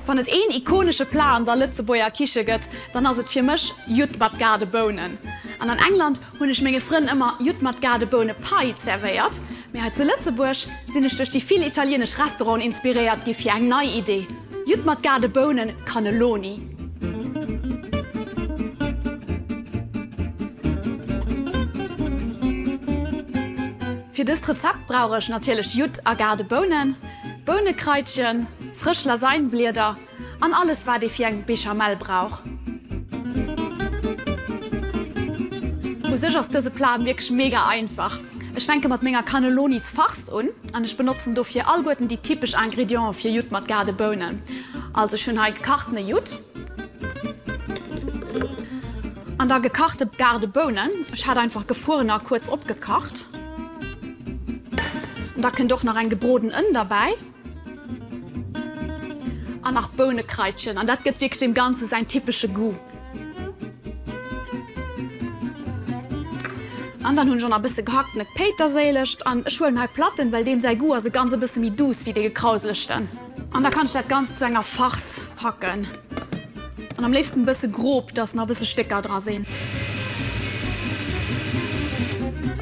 Wann et een ikonesche Plat an der Lëtzebuerger Kiche gëtt, dann ass et fir mech Judd mat Gaardebounen. An an England hunn ech menge Frënn ëmmer Judd mat Gaardeboune Pie zerwéiert, mee hei zu Lëtzebuerg sinn ech duerch déi vill italienesch Restauranten inspiréiert gi fir eng nei Idee, Judd mat Gaardebounen Cannelloni. Fir dëst Rezept brauch ech natierlech Judd a Gaardebounen, Bounekraitchen, frësch Lasagneblieder an alles waat ee fir eng Béchamel brauch. U sech ass dëse Plat wierklech mega einfach. Ech fänke mat menger Cannellonis Farce un an ech benotzen dofir allguerten déi typesch Ingredienten fir Judd mat Gaardebounen. Also ech hunn hei gekachtene Judd an da gekachte Gaardebounen, ech hat einfach gefruerener kuerz opgekacht. An da kënnt och nach eng gebroden Ënn derbäi. An nach Bounekraitchen. An dat gëtt wierklech deem Ganze säin typesche Goût. An dann hunn ech och nach e bësse gehacktene Péiterséileg. An ech huelen hei Platten, well deem säi Goût ass e ganz e bësse méi douce wéi dee gekrauselegten. An da kann ech dat Ganzt zu enger Farce hacken. An am léifsten e bësse grob, dass nach e bësse Stécker dra sinn.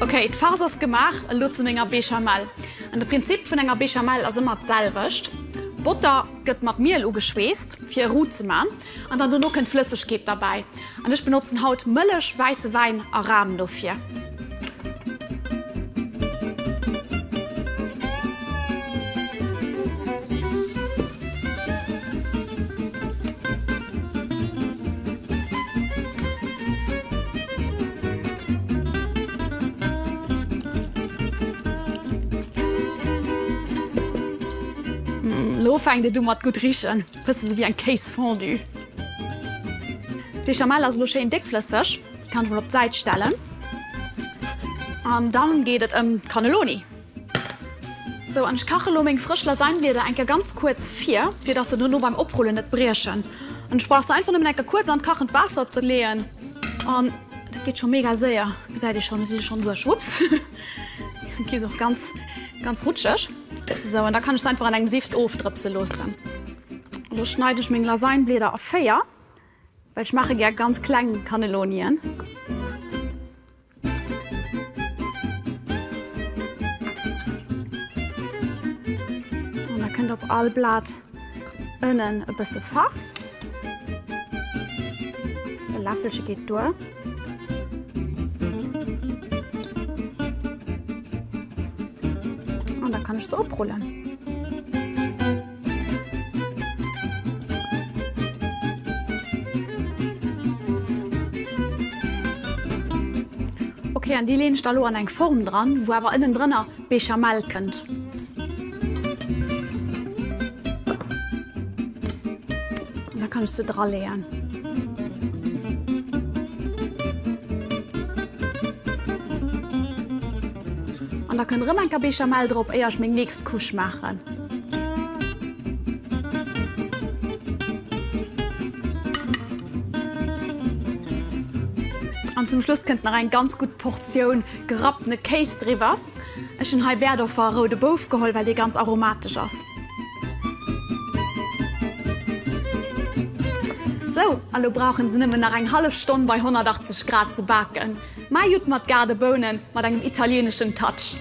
Ok, d'Farce ass gemaach, elo zu menger Béchamel. An de Prinzip vun enger Béchamel ass ëmmer d'selwecht, Botter gëtt mat Miel ugeschweesst fir e Roux ze man an dann dono kënnt Flëssegkeet derbäi. An ech benotzen haut Mëllech, wäisse Wäin a Ram dofir. Lo fänkt et u mat gutt richen, bësse sou wéi eng Kéisfondue. D'Bechamel ass elo schéin déckflësseg, déi kann ech mol op d'Säit stellen. An dann geet et ëm d'Cannelloni. Sou, an ech kache lo meng frësch Lasagneblieder eng Kéier ganz kuerz vir, fir dass se dono beim Oprullen net briechen. An ech brauch se einfach nëmmen eng Kéier kuerz an d'kachend Waasser ze leeën an dat geet scho mega séier. Gesäit ee schonn, si si schonn duerch. Ups, gi se och ganz, ganz rutscheg. Sou, an da kann ech se einfach an engem Sift ofdrëpse loossen. Elo schneide ech meng Lasagneblieder a 4, well ech maache gär ganz kleng Cannellonien. An da kënnt op all Blat ënnen e bësse Farce. E Läffelche geet duer. An da kann ech se oprullen. Ok, an déi leen ech da lo an eng Form dran, wou awer ënnendrënner Béchamel kënnt. An da kann ech se draleeën. An da kënnt erëm eng Kéier Béchamel drop, éier ech meng nächst Couche maachen. An zum Schluss kënnt nach eng ganz gutt Portioun gerapptene Kéis driwwer. Ech hunn hei Berdorfer roude Bouf geholl, well dee ganz aromatesch ass. Sou, a lo brauchen se nëmmen nach eng hallef Stonn bei 180 Grad ze baken. Mä judd mat Gaardebounen mat engem italieneschen Touch.